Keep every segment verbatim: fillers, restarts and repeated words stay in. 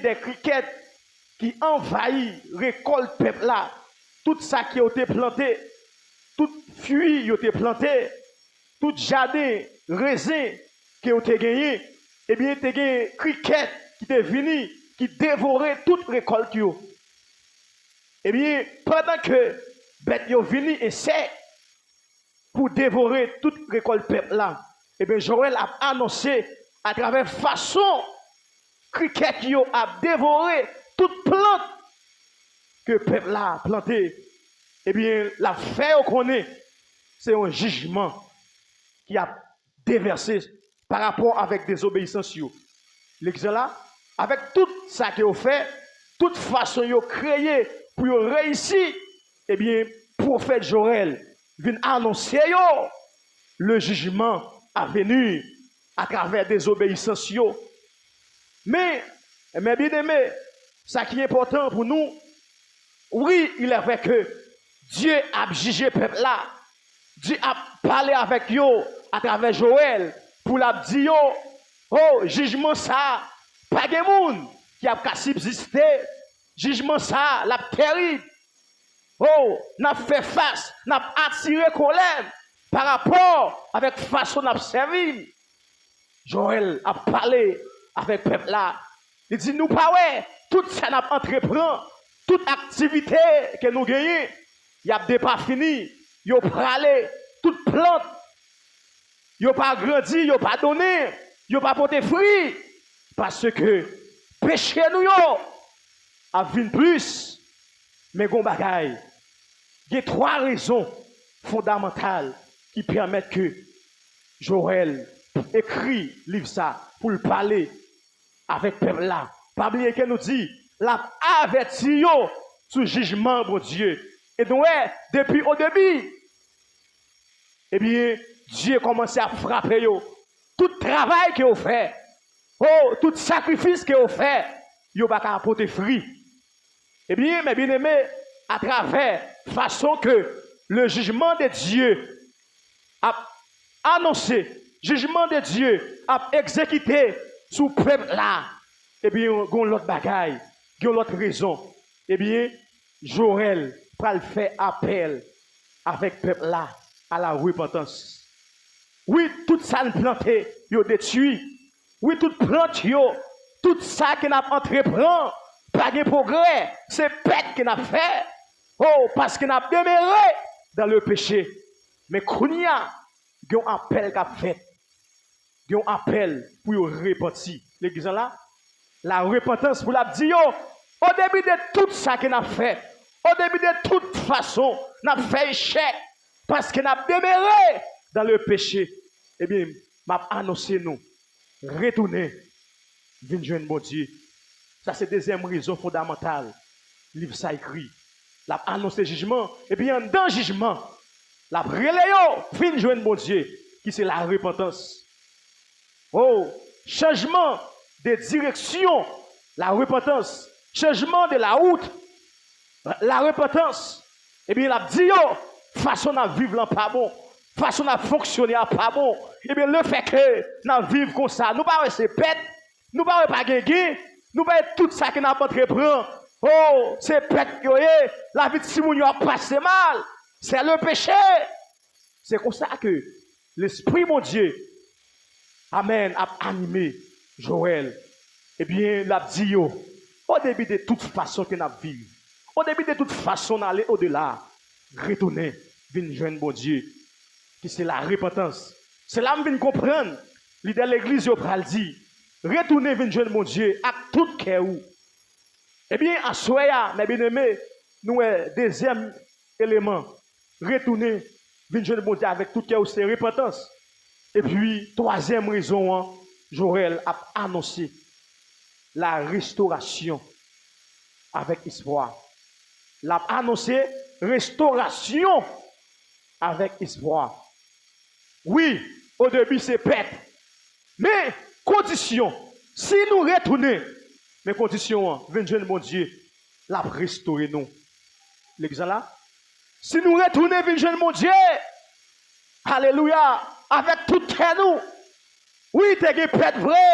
de krikèt ki anvayi rekòlt pèp la. Tout sa ke yo te plante, tout fwi yo te plante, tout jaden rezen ke yo te genyen, ebyen, te gen krikèt ki te vini, ki devore tout rekòlt yo. Ebyen, pandan ke bèt yo vini ensèk pou devore tout rekòlt pèp la, ebyen, Jowèl ap anonse atravè fason krikèt yo ap devore tout plant ke pèp la plante, ebyen, l ap fè yo konnen se yon jijman ki ap devèse pa rapò avèk dezobeyisans yo. Legzanp la, avèk tout sa ke yo fè, tout fason yo kreye pou yo reyisi, ebyen, pwofèt Jowèl vin anonse yo le jugement à venir atravè dezobeyisans yo. Men, mes bien-aimés, sa ki enpòtan pou nou, wi, il est vrai que Dye ap jije pèp la. Dye ap pale avèk yo atravè Jowèl pou l ap di yo, o, jijman sa a, pa gen moun ki ap ka sibziste. Jijman sa a, l ap tèrib. O, n ap fè fas, n ap atire kòlè m pa rapò avèk fason n ap sèvi m. Jowèl ap pale avèk pèp la. Li di, nou pa wè tout sa n ap antreprann, tout aktivite ke nou genyen, y ap depafini, yo prale, tout plant, yo pa grandi, yo pa donnen, yo pa pote fwi, paske peche nou yo ap vin plis. Men gon bagay, gen twa rezon fondamantal ki pèmèt ke Jowèl ekri liv sa pou l pale avèk pèp la. Pa bliye ke nou di, l ap avèti yo sou jijman Bondye. E nou wè, depi o debi, ebyen, Dye kòmanse ap frape yo. Tout travay ke yo fè, o, tout sakrifis ke yo fè, yo pa ka pote fwi. Ebyen, mes bien-aimés, atravè fason ke le jugement de Dieu ap anonse, jijman de Dye ap egzekite sou pèp la, ebyen, gon lòt bagay, gon lòt rezon. Ebyen, Jowèl pral fè apèl avèk pèp la a la repantans. Wi, tout sa n plante, yo detwi. Wi, tout plant yo, tout sa ke n ap antreprann, pa gen pwogrè, se pèt ke n ap fè. O, paske n ap demere dans le péché. Men kounye a, gen yon apèl k ap fèt. Gen yon apèl pou yo repanti. Legliz lan la, la repantans pou l ap di yo, o debi de tout sa ke n ap fè, o debi de tout fason n ap fè echèk, paske n ap demere dans le péché, ebyen, m ap anonse nou, retounen, vin jwenn Bondye. Sa se dezyèm rezon fondamantal liv sa ekri. L ap anonse jijman, epi anndan jijman, l ap rele yo vin jwenn Bondye, ki se la repantans. O, chanjman de direksyon, la repantans, chanjman de la wout, la repantans. Ebyen, l ap di yo, fason n ap viv lan pa bon, fason n ap fonksyone a pa bon. Ebyen, lefètke n ap viv konsa, nou pa wè se pèt, nou pa wè pa gen gen, nou pa wè tout sa ke n ap antreprann, o, se pèt yo ye, lavi timoun yo ap pase mal, c'est le péché. Se konsa ke Lespri Bondye, amèn, ap anime Jowèl. Ebyen, l ap di yo, o debi de tout fason ke n ap viv, o debi de tout fason n ale odela, retounen, vin jwenn Bondye, ki se la repantans. Se la m vin konprann, lidè legliz yo pral di, retounen vin jwenn Bondye ak tout kè ou. Ebyen, aswè a, mes bien-aimés, nou wè dezyèm eleman, retounen, vin jwenn Bondye avèk tout kè ou, se repantans. Epi, twazyèm rezon an, Jowèl ap anonse la restorasyon avèk espwa. L ap anonse restorasyon avèk espwa. Wi, o debi se pèt. Men, kondisyon, si nou retounen, men kondisyon an, vin jwenn Bondye, l ap restore nou. Legliz lan la, si nou retounen vin jwenn Bondye, alelouya, avèk tout kè nou, wi, te gen pèt vre,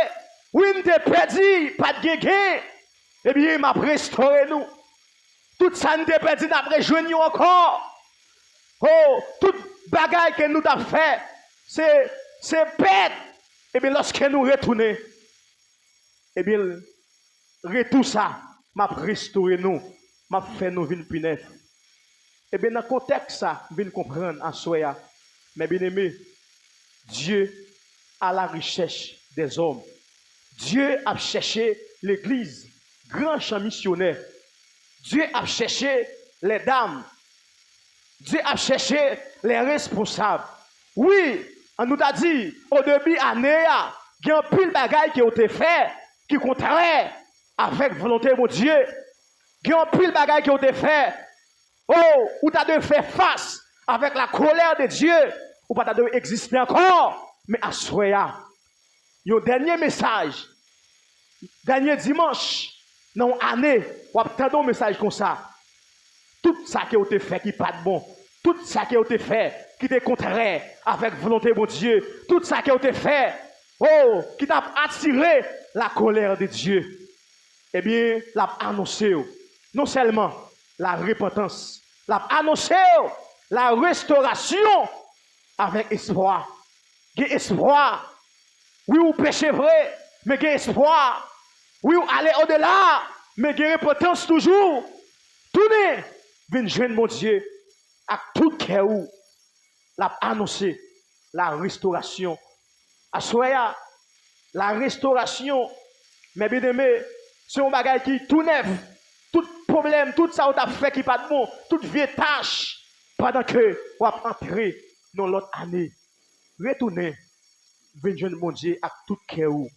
wi, n te pèdi, pa t gen gen, Ebyen, m ap restore nou. Tout sa n te pèdi, n ap rejwenn yo ankò. Oh, tout bagay ke nou t ap fè, se, se pèt. Ebyen, lòske nou retounen, ebyen, retou sa, m ap restore nou, m ap fè nou vin pi nèf. Ebyen, nan kontèks sa, m vin konprann aswè a, mes bien-aimés, Dieu à la recherche des hommes. Dye ap chèche legliz, gran chan misyonè. Dye ap chèche lèdam. Dye ap chèche lè responsab. Wi, an nou ta di, o debi ane a, gen anpil bagay ke w te fè ki kontrè avèk volonte Bondye. Gen anpil bagay ke w te fè. Oh, ou ta dwe fè fas avèk la colère de Dieu. Ou pa ta dwe egziste ankò. Men aswè a, yon dènye mesaj, dènye dimanch nan yon ane, w ap tande yon mesaj konsa. Tout sa ke w te fè ki pa t bon, tout sa ke w te fè ki te kontrè avèk volonte Bondye, tout sa ke w te fè, oh, ki t ap atire la colère de Dieu, ebyen, l ap anonse w non sèlman la repantans, l ap anonse w la restorasyon avèk espwa. Gen espwa. Wi, ou peche vre, men gen espwa. Wi, ou ale odela, men gen repantans toujou. Tounen, vin jwenn Bondye ak tout kè ou. L ap anonse la restorasyon. Aswè a, la restorasyon, mes bien-aimés, se yon bagay ki tou nèf. Tout pwoblèm, tout sa ou t ap fè ki pa t bon, tout vye tach, pandan ke w ap antre nan lòt ane, retounen, vin jwenn Bondye ak tout kè ou.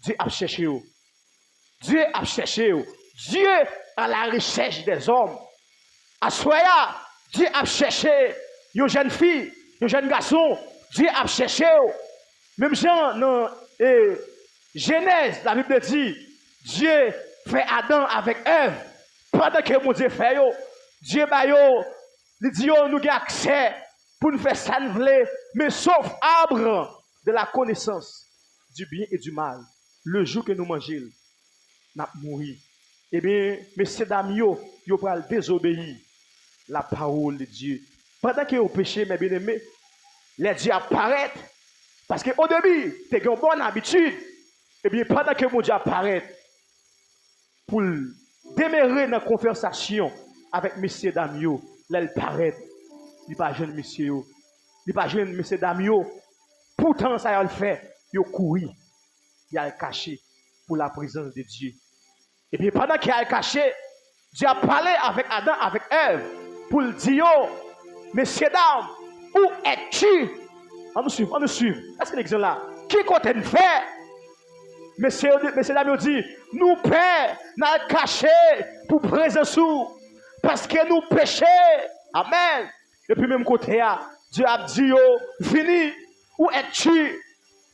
Dye ap chèche w. Dye ap chèche w. Dieu à la recherche des hommes. Aswè a, Dye ap chèche yon jèn fi, yon jèn gason. Dye ap chèche w. Menm jan nan e, Jenèz, Labib di, Dye fè Adan avèk Èv. Pandan ke Bondye fè yo, Dye ba yo, li di yo, nou gen aksè pou n fè sa n vle, men sof arbre de la connaissance du bien et du mal. Le jou ke nou manje l, n ap mouri. Ebyen, mesye dam yo, yo pral dezobeyi la parole de Dieu. Pandan ke yo peche, mes bien-aimés, lè Dye ap parèt, paske o debi, te gen yon bòn abitid, ebyen, pandan ke Bondye ap parèt, pou l demere nan konvèsasyon avèk mesye dam yo, lè l parèt, li pa jwenn mesye yo, li pa jwenn mesye dam yo. Poutan sa y al fè, yo kouri, y al kache pou la prezans de Dye. Ebyen, pandan ke y al kache, Dye ap pale avèk Adan, avèk Èv, pou l di yo, mesye dam, où es-tu? Ann nou swiv, ann nou swiv. Èske n egzan la? Ki kote n fè? Mesye yo di, mesye dam yo di, nou pè, n al kache pou prezans ou, paske nou peche. Amèn. Epi menm kote a, Dye ap di yo, vini, où es-tu?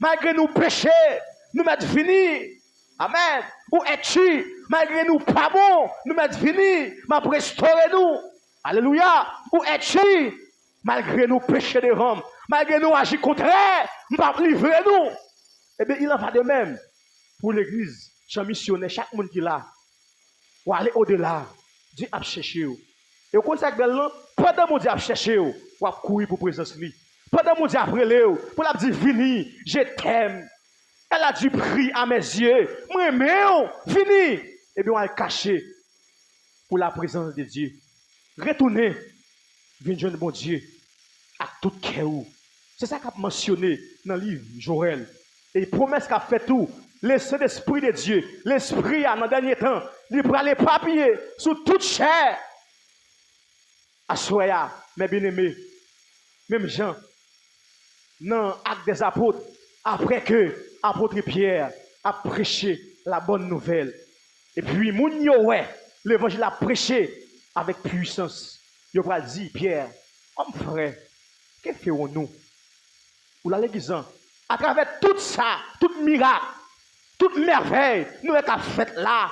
Malgre nou peche, nou mèt vini. Amèn. Où es-tu? Malgre nou pa bon, nou mèt vini. M ap restore nou. Alelouya. Où es-tu? Malgre nou peche devan m, malgre nou aji kontrè, m p ap livre nou. Ebyen, il en va de même pou legliz, chan misyonè, chak moun ki la. W ale odela. Dye ap chèche w. E w konn sa k bèl lan? Pandan Bondye ap chèche w, w ap kouri pou prezans li. Pandan Bondye ap rele w, pou l ap di, vini, je t'aime. Elle a du prix à mes yeux. Mwen renmen w, vini. Ebyen, w al kache pou la prezans de Dye. Retounen, vin jwenn Bondye ak tout kè w. Se sa k ap mansyone nan liv Jowèl. E pwomès k ap fèt tou, le Sentespri de Dye, Lespri a nan dènye tan, li pral epapiye sou tout chè. Aswè a, mes bien-aimés, menm jan nan Actes des Apôtres, apre ke apot Pyè ap preche la bòn nouvèl, epi moun yo wè levanjil ap preche avèk pwisans, yo pral di Pyè, homme frère, que ferons-nous? Ou la legliz lan, atravè tout sa, tout mirak, tout mèvèy nou wè k ap fèt la,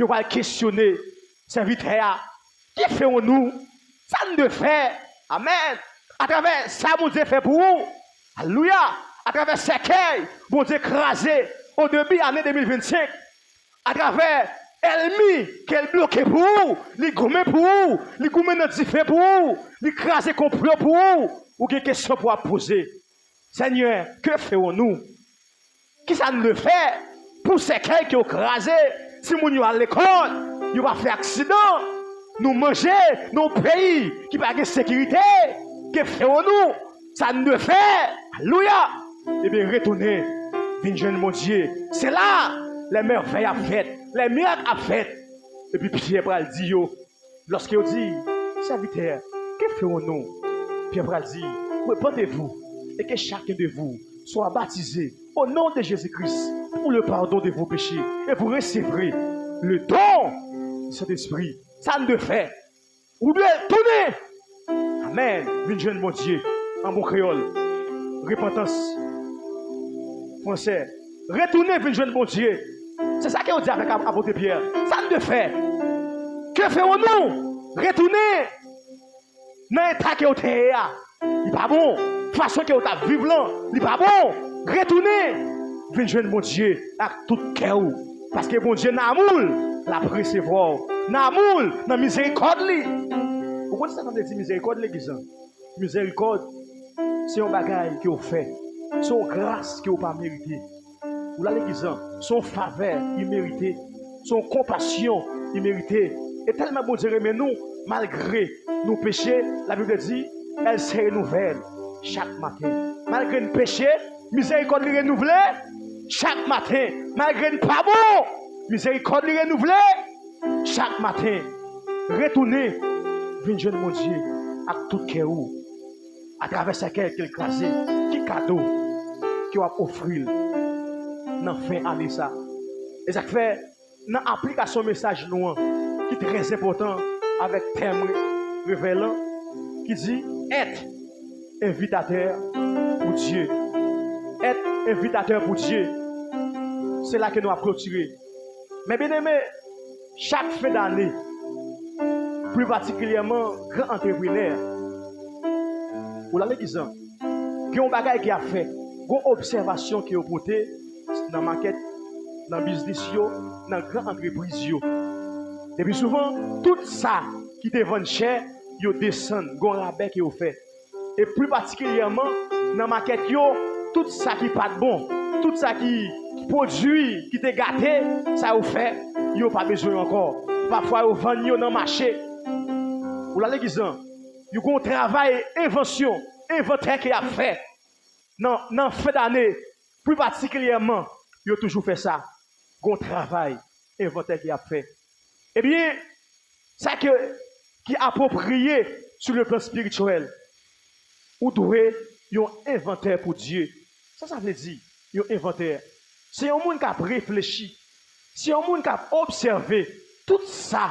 yo pral kesyone sèvitè a, que ferons-nous? Sa n dwe fè? Amèn. Atravè sa Bondye fè pou ou, alelouya, atravè sèkèy Bondye kraze o debi ane de mil vennsenk, atravè ènmi ke l bloke pou ou, li goumen pou ou, li goumen nan dife pou ou, li kraze konplo pou ou, ou gen kesyon pou w ap poze. Seigneur, que ferons-nous? Kisa n dwe fè pou sèkèy ke w kraze? Timoun yo al lekòl, yo pa fè aksidan, nou manje nan yon peyi ki pa gen sekirite. Que ferons-nous? Sa n dwe fè? Alelouya! Ebyen, retounen, vin jwenn Bondye. Se la lè mèvèy ap fèt, lè mirak ap fèt. Epi Pyè pral di yo, lòske yo di, Serviteur, que ferons-nous? Pyè pral di, Repentez-vous, et que chacun de vous soit baptisé au nom de Jésus-Christ pour le pardon de vos péchés, et vous recevrez le don du Saint-Esprit. Sa n dwe fè. Ou dwe tounen. Amèn. Vin jwenn Bondye. An bon kreyòl, repantans. Fransè, retounen vin jwenn Bondye. Se sa ke yo di avèk ap- apot Pyè. Sa n dwe fè? Que ferons-nous? Retounen nan eta ke w te ye a. Li pa bon. Fason ke w t ap viv lan, li pa bon. Retounen vin jwenn Bondye ak tout kè w. Paske Bondye nan amou l, l ap resevwa w. Nan amou l, nan mizerikòd li. Ou konn sa sa vle di mizerikòd, legliz lan? Mizerikòd, se yon bagay ke w fè. Se yon gras ke w pa merite. Ou la legliz lan, se yon favè imerite. Se yon konpasyon imerite. E tèlman Bondye renmen nou, malgre nou peche, Labib di, elle se renouvelle chaque matin. Malgre n peche, mizerikòd li renouvle chak maten. Malgre n pa bon, mizerikòd li renouvle chak maten. Retounen vin jwenn Bondye ak tout kè w atravè sèkèy ke l kraze. Ki kado ke w ap ofri l nan fen ane sa? E sa k fè, nan aplikasyon mesaj nou an, ki trè enpòtan avèk tèm re- revèy lan, ki di, Être invitateur pour Dieu. Être invitateur pour Dieu. Se la ke nou ap klotire. Men byeneme, chak fen dane, pli patikilyèman gran antreprenè, ou la legliz lan, gen yon bagay ke y ap fè, gen yon obsèvasyon ke yo pote nan makèt, nan biznis yo, nan gran antrepriz yo. Epi souvan, tout sa ki te vann chè, yo desann, gen yon rabè ke yo fè. E pli patikilyèman, nan makèt yo, tout sa ki pa t bon, tout sa ki, ki pwodui ki te gate, sa yo fè, yo pa bezwen yo ankò. Pafwa, yo vann yo nan mache. Ou la legliz lan, yo gen yon travay envansyon, envantè ke y ap fè. Nan, nan fen dane, pli patikilyèman, yo toujou fè sa. Gen yon travay envantè ke y ap fè. Ebyen, sa ke, ki apwopriye sou le plan espirityèl, ou dwe yon envantè pou Dye. Sa sa vle di, yon envantè? Se yon moun k ap reflechi. Se yon moun k ap obsève tout sa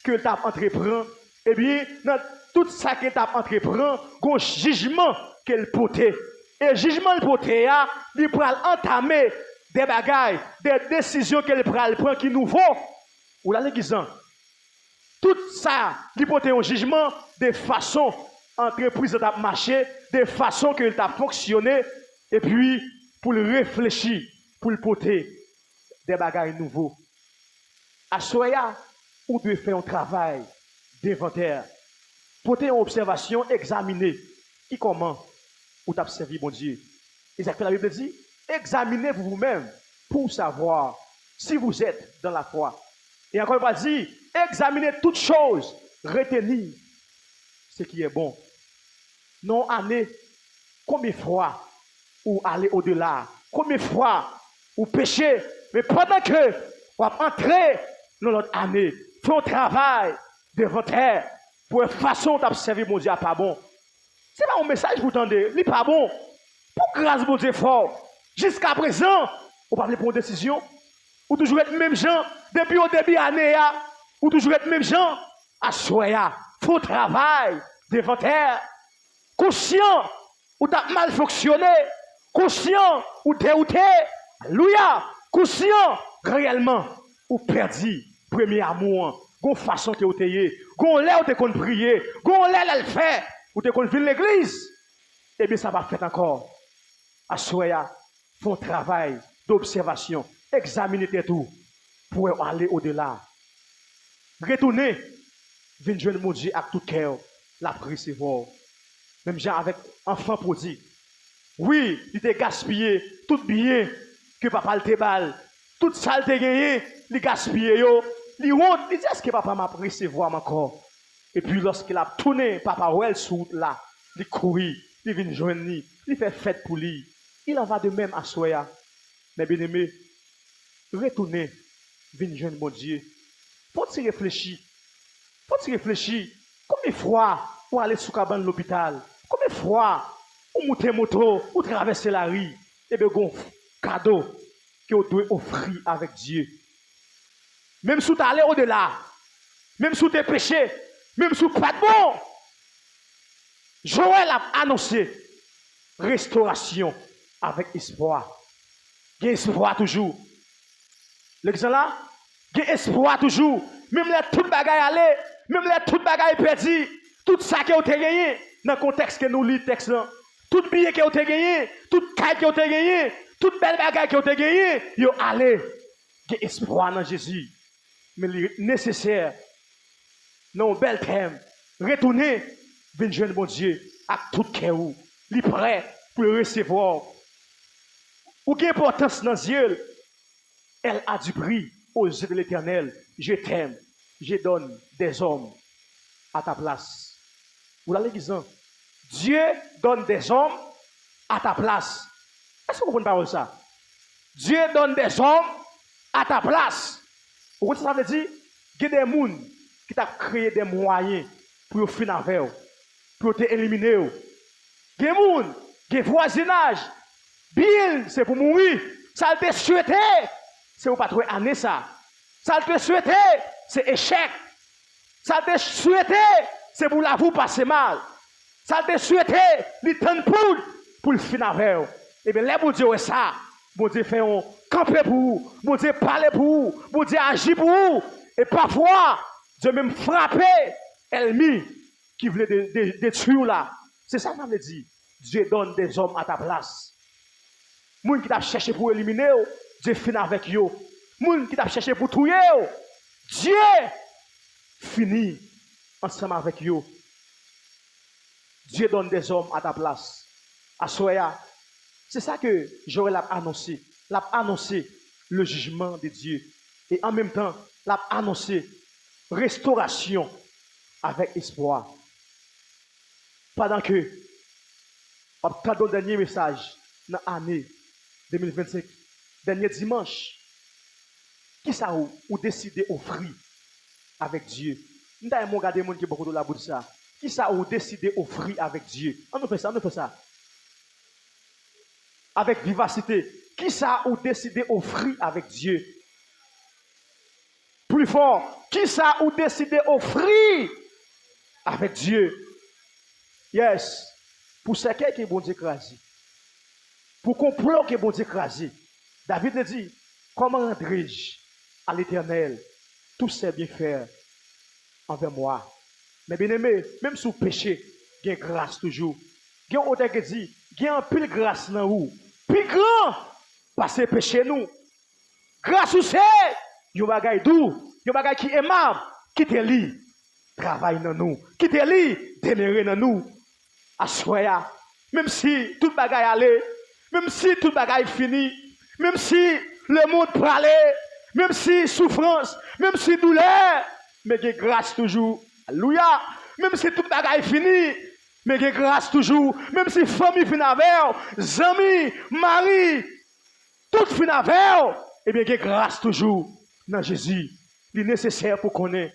ke l t ap antreprann, ebyen, nan tout sa ke l t ap antreprann, gon jijman ke l pote. E jijman l pote a, li pral antame de bagay, de desizyon ke l pral pran ki nouvo. Ou la legliz lan. Tout sa, li pote yon jijman de fason antrepriz la t ap mache, de fason ke l t ap fonksyone, epi pou l reflechi, pou l pote de bagay nouvo. Aswè a, ou dwe fè yon travay denvantè. Pote yon obsèvasyon, egzamine ki kòman ou t ap sèvi Bondye. E sa k fè Labib di, Examinez-vous vous-même pour savoir si vous êtes dans la foi. E ankò, li pral di, Examinez toutes choses, retenez ce qui est bon. Nan yon ane, konbyen fwa ou ale odela? Konbyen fwa ou peche? Men pandan ke w ap antre nan lòt ane, fè yon travay denvantè pou wè fason w t ap sèvi Bondye a pa bon. Se pa yon mesaj pou w tande, li pa bon. Pou gras Bondye fè w, jiskaprezan, ou pa vle pran yon desizyon. Ou toujou ret menm jan, depi o debi ane a, ou toujou ret menm jan. Aswè a, fè yon travay denvantè. Konsyan ou t ap mal fonksyone, konsyan ou dewoute, alelouya, konsyan reyèlman ou pèdi premye amou an. Gon fason ke ou te ye, gon lè ou te konn priye, gon lè lè l fè ou te konn vin legliz. Ebyen, sa p ap fèt ankò. Aswè a, fè yon travay dobsèvasyon, egzamine tèt ou pou wè w ale odela. Retounen, vin jwenn Bondye ak tout kè w, l ap resevwa w. Menm jan avèk anfan pwodig. Wi, li te gaspiye tout byen ke papa l te ba l. Tout sa l te genyen, li gaspiye yo. Li wont, li di, èske papa m ap resevwa m ankò? Epi lòske l ap tounen, papa wè l sou wout la, li kouri, li vin jwenn li, li fè fèt pou li. Il en va de même aswè a. Mes bien-aimés, retounen, vin jwenn Bondye. Fè w ti reflechi. Fè w ti reflechi. Konbyen fwa ou ale sou kabann lopital? Konbyen fwa ou moute moto, ou travèse lari? Ebyen, gon kado ke w dwe ofri avèk Dye. Menm si w t ale odela, menm si w te peche, menm si w pa t bon, Jowèl ap anonse restorasyon avèk espwa. Gen espwa toujou. Lè ki sa la, gen espwa toujou. Menm lè tout bagay ale, menm lè tout bagay pèdi, tout sa ke w te genyen, nan kontèks ke nou li tèks lan, tout byen ke w te genyen, tout kay ke w te genyen, tout bèl bagay ke w te genyen, yo ale. Gen espwa nan Jezi. Men li nesesè, nan yon bèl tèm, retounen vin jwenn Bondye ak tout kè ou. Li prè pou l resevwa w. Ou gen enpòtans nan zye l. Elle a du prix aux yeux de l'Éternel. Je t'aime. Je donne des hommes à ta place. Ou la legliz lan. Dieu donne des hommes à ta place. Èske w konprann pawòl sa? Dieu donne des hommes à ta place. Ou konn sa sa vle di? Gen de moun ki t ap kreye de mwayen pou yo fin avè w, pou yo te elimine w. Gen moun, gen vwazinaj, Bill se pou mouri. Sa l te swete, se pou w pa t wè ane sa. Sa l te swete, se echèk. Sa l te swete, se pou lavi w pase mal. Sa l te swete, li tann poud pou l fin avè w. Ebyen, lè Bondye wè sa, Bondye fè yon kanpe pou ou, Bondye pale pou ou, Bondye aji pou ou. E pafwa, Dye menm frape ènmi ki vle de, de, detwi w la. Se sa sa vle di. Dieu donne des hommes à ta place. Moun ki t ap chèche pou elimine w, Dye fin avèk yo. Moun ki t ap chèche pou touye w, Dye fini ansanm avèk yo. Dieu donne des hommes à ta place. Aswè a, se sa ke Joël ap anonse. L ap anonse le jugement de Dieu. E an menm tan, l ap anonse restorasyon avèk espwa. Pandan ke w ap tande yon dènye mesaj nan ane de mil vennsenk, dènye dimanch, kisa ou, ou deside ofri avèk Dye? M ta renmen w gade moun ki bò kote w la pou di sa. Kisa ou deside ofri avèk Dye? Ann nou fè sa, ann nou fè sa. Avèk vivasite, kisa ou deside ofri avèk Dye? Pli fò, kisa ou deside ofri avèk Dye? Yes. Pou sèkèy ke Bondye kraze. Pou konplo ke Bondye kraze. David te di, comment rendrai-je à l'Éternel tous ses bienfaits envers moi? Men byeneme, menm si w peche, gen gras toujou. Gen yon otè ki di, gen anpil gras nan ou. Pi gran pase peche nou. Gras ou se yon bagay dou, yon bagay ki emab. Kite li travay nan nou. Kite li demere nan nou. Aswè a, menm si tout bagay ale, menm si tout bagay fini, menm si lemonn prale, menm si soufrans, menm si doulè, men gen gras toujou. Alelouya! Menm si tout bagay fini, men gen gras toujou. Menm si fanmi fin avè w, zanmi, mari, tout fin avè w, ebyen gen gras toujou nan Jezi. Li nesesè pou konnen,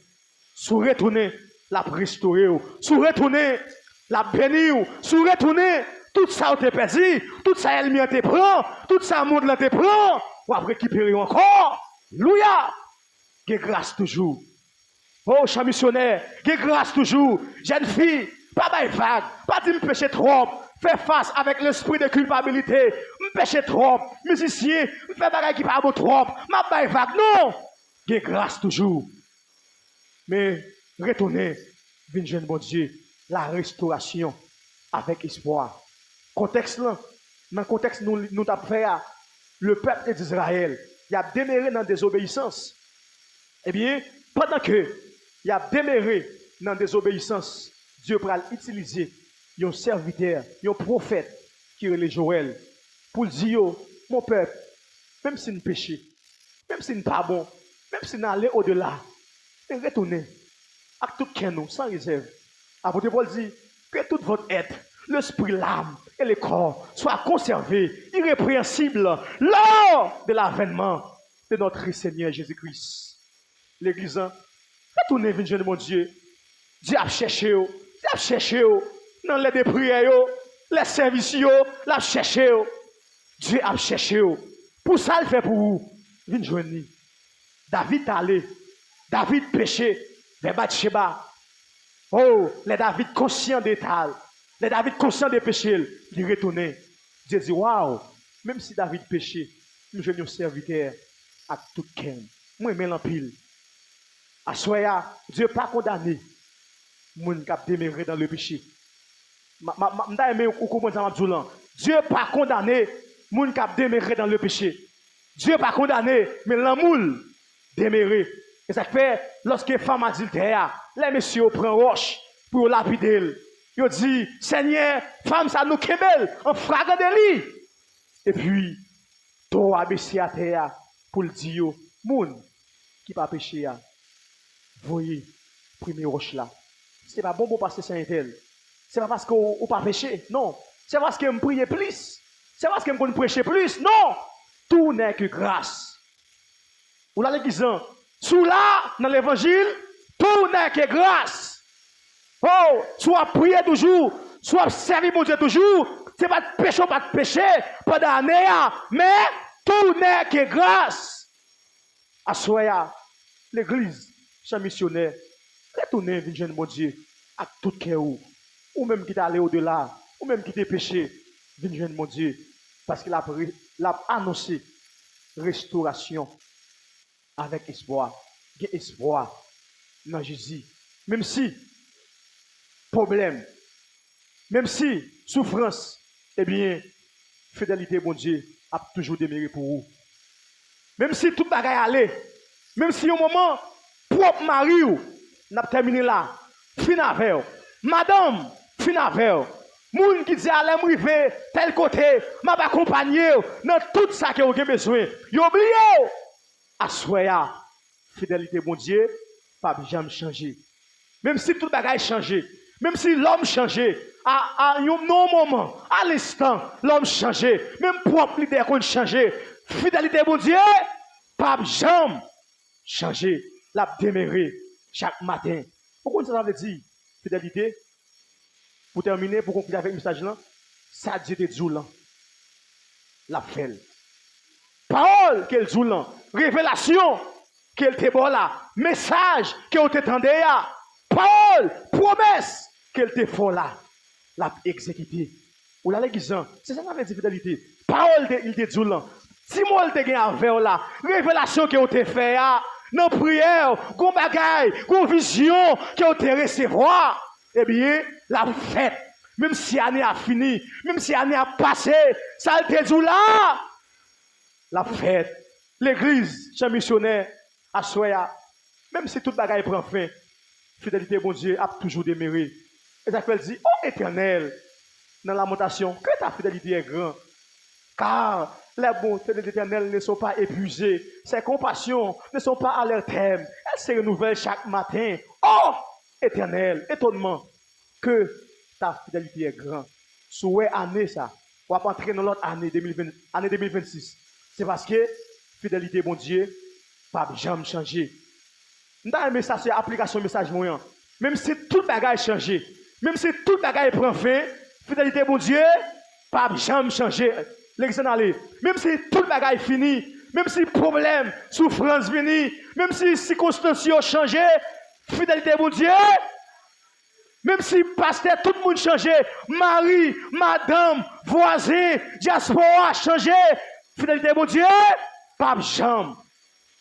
si w retounen, l ap restore w. Si w retounen, l ap beni w. Si w retounen, tout sa w te pèdi, tout sa ènmi an te pran, tout sa mond lan te pran, w ap rekipere yo ankò. Alelouya! Gen gras toujou. O, chan misyonè, gen gras toujou. Jèn fi, pa bay vag, pa di m peche twòp. Fè fas avèk lespri de kilpabilite. M peche twòp. Mizisyen, m fè bagay ki pa bon twòp. M ap bay vag. Non! Gen gras toujou. Men, retounen, vin jwenn Bondye. La restorasyon avèk espwa. Kontèks lan, nan kontèks nou, nou t ap fè a, le pèp de Izrayèl, y ap demere nan dezobeyisans. Ebyen, pandan ke y ap demere nan dezobeyisans, Dye pral itilize yon sèvitè, yon pwofèt ki rele Jowèl, pou l di yo, mon pèp, menm si n peche, menm si n pa bon, menm si n ale odela, men retounen ak tout kè nou, san rezèv. Apot Pòl di, que tout votre être, l'esprit, l'âme et le corps soient conservés irrépréhensibles lors de l'avènement de notre Seigneur Jésus-Christ. Legliz lan, retounen vin jwenn Bondye. Dye ap chèche w. Dye ap chèche w nan lè de priyè yo, lè sèvis yo, l ap chèche w. Dye ap chèche w. Pou sa l fè pou ou, vin jwenn li. David t ale. David peche vè Batcheba. Oh, lè David konsyan de ta l, lè David konsyan de peche l, li retounen. Dye di, waw, menm si David peche, m jwenn yon sèvitè ak tout kè m. M renmen l anpil. Aswè a, Dye pa kondane moun k ap demere dans le péché. M ta renmen ou konprann sa m ap di w lan. Dye pa kondane moun k ap demere dans le péché. Dye pa kondane, men lanmou l demere. E sa k fè, lòske fanm adiltè a, lè mesye yo pran wòch pou yo lapide l, yo di, Senyè, fanm sa nou kenbe l an fragran deli. Epi, towo a bese atè a pou l di yo, moun ki pa peche a, voye premye wòch la. Se pa bon pou w pase san entèl. Se pa paske w, ou pa peche, non. Se paske m priye plis. Se paske m konn preche plis, non. Tout n'est que grâce. Ou la legliz lan, si w la nan levanjil, tout n'est que grâce. Oh, si w ap priye toujou, si w ap sèvi Bondye toujou, se pa t peche w pa t peche pandan ane a, men tout n'est que grâce. Aswè a, legliz, chan misyonè, retounen vin jwenn Bondye ak tout kè ou. Ou menm ki t ale odela, ou menm ki te peche, vin jwenn Bondye, paske l ap re- l ap anonse restorasyon avèk espwa. Gen espwa nan Jezi. Menm si pwoblèm, menm si soufrans, ebyen, fidelite Bondye ap toujou demere pou ou. Menm si tout bagay ale, menm si yon moman pwòp mari w, n ap tèmine la, fin avè w, madanm fin avè w, moun ki di a lè m rive tèl kote, m ap akonpanye w nan tout sa ke w gen bezwen, yo bliye w. Aswè a, fidelite Bondye p ap janm chanje. Menm si tout bagay chanje, menm si lòm chanje, a, a yon, nan yon moman, a lenstan, lòm chanje, menm pwòp lidè konn chanje, fidelite Bondye p ap janm chanje. L ap demere chak maten. Ou konn sa sa vle di, fidelite? Pou tèmine, pou konkli avèk mesaj lan, sa Dye te di w lan, l ap fè l. Pawòl ke l di w lan, revelasyon ke l te ba w la, mesaj ke w te tande a, pawòl, pwomès ke l te fè w la, l ap egzekite. Ou la legliz lan, se sa sa vle di fidelite. Pawòl te, li te di w lan, ti mo l te gen avè w la, revelasyon ke w te fè a, nan priyè w, gon bagay, gon vizyon ke w te resevwa, ebyen, l ap fèt. Menm si ane a fini, menm si ane a pase, sa l te di w la, l ap fèt. Legliz, chan misyonè, aswè a, menm si tout bagay pran fen, fidelite Bondye ap toujou demere. E sa k fè l di, O Etènèl, nan Lamantasyon, que ta fidélité est grande, car les bontés de l'Éternel ne sont pas épuisées, ses compassions ne sont pas à leur terme, elles se renouvellent chaque matin. O Etènèl, etonman, que ta fidélité est grande. Si w wè ane sa, w ap antre nan lòt ane de mil ven, ane de mil vennsis. Se paske fidelite Bondye p ap janm chanje. M ta renmen sa se aplikasyon mesaj mwen an. Menm si tout bagay chanje, menm si tout bagay pran fen, fidelite Bondye p ap janm chanje. Legliz ann ale. Menm si tout bagay fini, menm si pwoblèm, soufrans vini, menm si sikonstans yo chanje, fidelite Bondye, menm si pastè, tout moun chanje, mari, madanm, vwazen, dyaspora chanje, fidelite Bondye p ap janm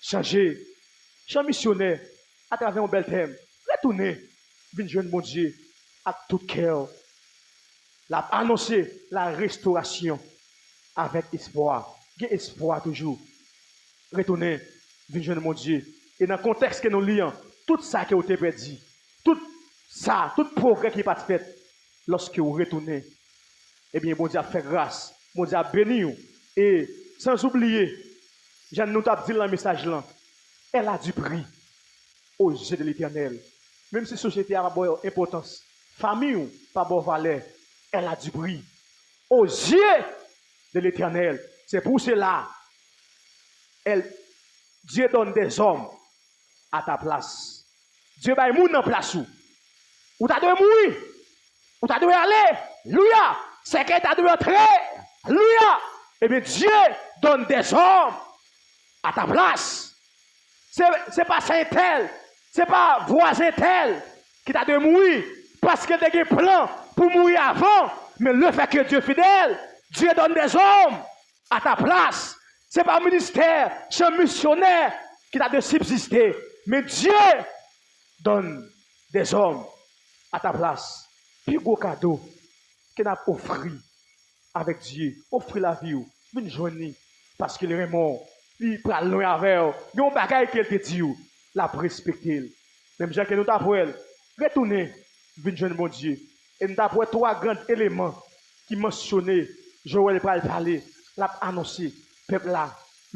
chanje. Chan misyonè, atravè yon bèl tèm, retounen vin jwenn Bondye ak tout kè w. L ap anonse la restorasyon avèk espwa. Gen espwa toujou. Retounen vin jwenn Bondye. E nan kontèks ke nou li an, tout sa ke w te pèdi, tout sa, tout pwogrè ki pa t fèt, lòske w retounen, ebyen, Bondye ap fè gras, Bondye ap beni w. E, sans oublier, jan nou t ap di l nan mesaj lan, elle a du prix aux yeux de l'Éternel. Menm si sosyete a pa ba w enpòtans, fanmi w pa ba w valè, elle a du prix aux yeux de l'Éternel. C'est pour cela, elle, Dieu donne des hommes à ta place. Dye bay moun nan plas ou. Ou ta dwe mouri. Ou ta dwe ale. Louya. Sèkèy ta dwe antre. Louya. Ebyen, Dieu donne des hommes à ta place. Se, se pa sè entèl, se pa vwazen entèl ki ta dwe mouri, paske l te gen plan pou mouri avan, men le fait que Dieu fidèle, Dieu donne des hommes à ta place. Se pa ministè, se misyonè ki ta dwe sibsiste, men Dieu donne des hommes à ta place. Pi gwo kado ke n ap ofri avèk Dye, ofri lavi w, vin jwenn li, paske li renmen w, li pral lwen avè w. Gen yon bagay ke l te di w, l ap respekte l. Menm jan ke nou t ap wè l, retounen, vin jwenn Bondye. E nou t ap wè twa gran eleman ki mansyone, Jowèl pral pale, l ap anonse pèp la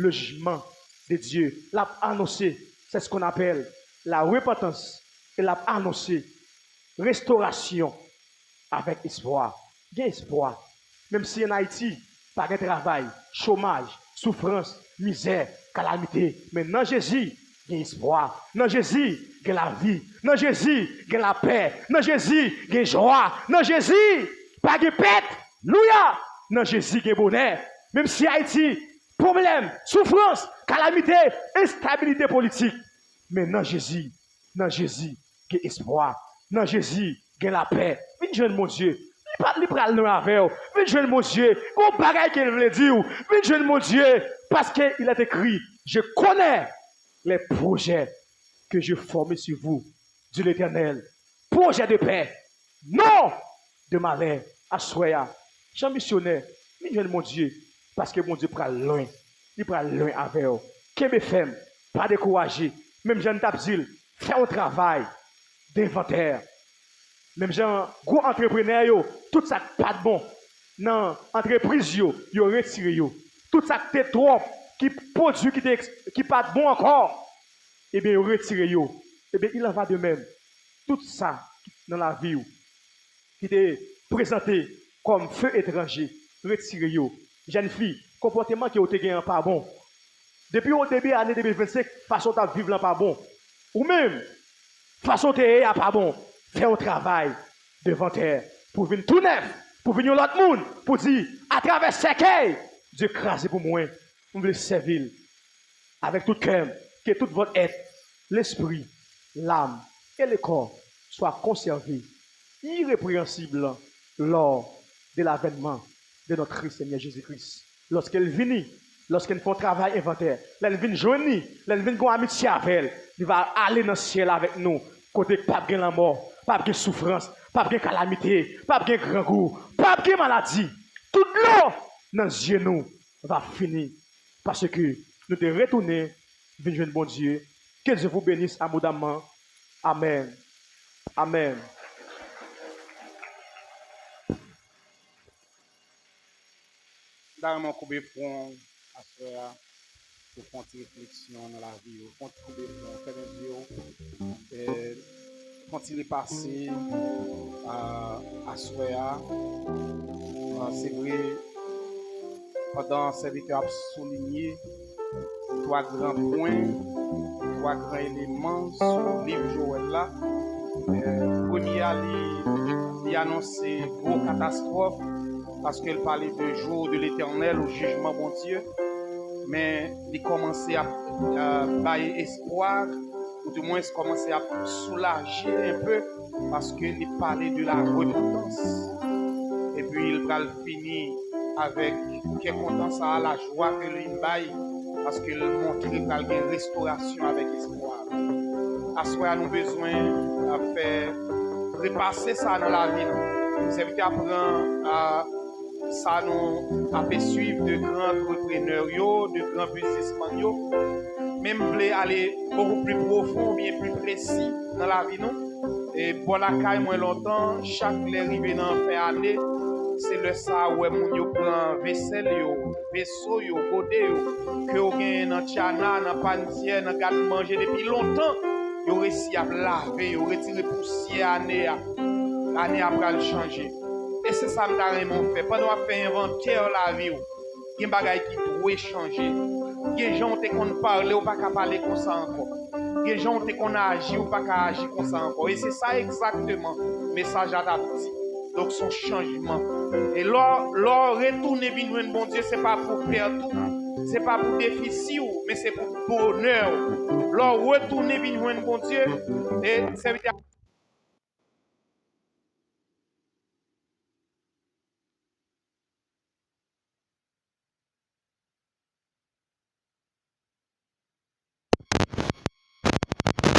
le jugement de Dieu. L ap anonse, c'est ce qu'on appelle la repentance, e l ap anonse restorasyon avèk espwa. Gen espwa. Menm si ann Ayiti, pa gen travay, chomaj, soufrans, mizè, kalamite, men nan Jezi, gen espwa. Nan Jezi, gen lavi. Nan Jezi, gen lapè. Nan Jezi, gen jwa. Nan Jezi, pa gen pèt. Louya! Nan Jezi, gen bonè. Menm si Ayiti, pwoblèm, soufrans, kalamite, enstabilite politik. Men nan Jezi, nan Jezi, gen espwa. Nan Jezi, gen lapè. Vin jwenn Bondye. Li pa, li pral lwen avè w. Vin jwenn Bondye. Gon bagay ke l vle di w. Vin jwenn Bondye. Paske il est écrit, je connais les projets que je forme sur vous, dit l'Éternel. Projets de paix, non de malè. Aswè a, jan misyonè, vin jwenn Bondye, paske Bondye pral lwen. Li pral lwen avè w. Kenbe fèm, pa dekouraje. Menm jan n t ap di l, fè yon travay de envantè. Menm jan gwo antreprenè yo, tout sa k pa t bon nan antrepriz yo, yo retire yo. Tout sa k te twòp, ki pwodui ki te, ki pa t bon ankò, ebyen, yo retire yo. Ebyen, il en va de même. Tout sa ki nan lavi w, ki te prezante kòm feu étranger, retire yo. Jèn fi, konpòteman ke w te gen an pa bon. Depi o debi ane de mil vennsenk, fason w t ap viv lan pa bon. Ou menm, fason w te ye a pa bon. Fè yon travay de envantè pou vin tou nèf, pou vin yon lòt moun, pou di, atravè sèkèy, Dye kraze pou mwen, m vle sèvi l avèk tout kè m, que toute votre être, l'esprit, l'âme et le corps soient conservés irrépréhensibles lors de l'avènement de notre Seigneur Jésus-Christ. Lòske l vini, lòske n fè yon travay envantè, lè n vin jwenn li, lè n vin gen yon amitye avè l, li va ale nan syèl avèk nou, kote k p ap gen lanmò, p ap gen soufrans, p ap gen kalamite, p ap gen grangou, p ap gen maladi. Tout dlo nan zye nou va fini. Paske nou te retounen vin jwenn Bondye. Que Dieu vous bénisse abondamment. Amen. Amen. M ta renmen w koube fwon w aswè a pou fè yon ti refleksyon nan lavi w. Fè yon ti koube fwon w, fèmen zye w. E, fè yon ti repase, a, aswè a. A, se vre, pandan sèvitè ap soulinye twa gran pwen, twa gran eleman sou liv Jowèl la, e, premye a, li, li anonse gwo katastwòf, paske l pale de jou de Letènèl, ou jijman Bondye, men li kòmanse ap, e, bay espwa, oudimwens kòmanse ap soulaje enpe, paske li pale de la repantans. Epi l pral fini avèk kè kontan sa a, lajwa ke li bay, paske l montre pral gen restorasyon avèk espwa. Aswè a, nou bezwen, a, fè repase sa nan lavi nou. Sèvitè a pran, a, sa nou ape swiv de gran antreprenè yo, de gran biznismann yo. Men m vle ale bokou pli pwofon oubyen pli presi nan lavi nou. E bò lakay mwen lontan, chak lè rive nan fen ane, se lè sa a ou wè moun yo pran vesèl yo, veso yo, gode yo, ke yo genyen nan tchana, nan panityè, nan gad manje depi lontan. Yo resi ap lave, yo retire pousyè ane a. Ane a pral chanje. E se sa m ta renmen w fè. Pandan w ap fè envantè lavi w, gen bagay ki dwe chanje. Gen jan w te konn pale, ou pa ka pale konsa ankò. Gen jan w te konn aji, ou pa ka aji konsa ankò. E se sa egzakteman mesaj la t ap di. Donk, se yon chanjman. E lè w, lè w retounen vin jwenn Bondye, se pa pou pèt ou, se pa pou defisi w, men se pou bonè w. Lè w retounen vin jwenn Bondye, e sèvitè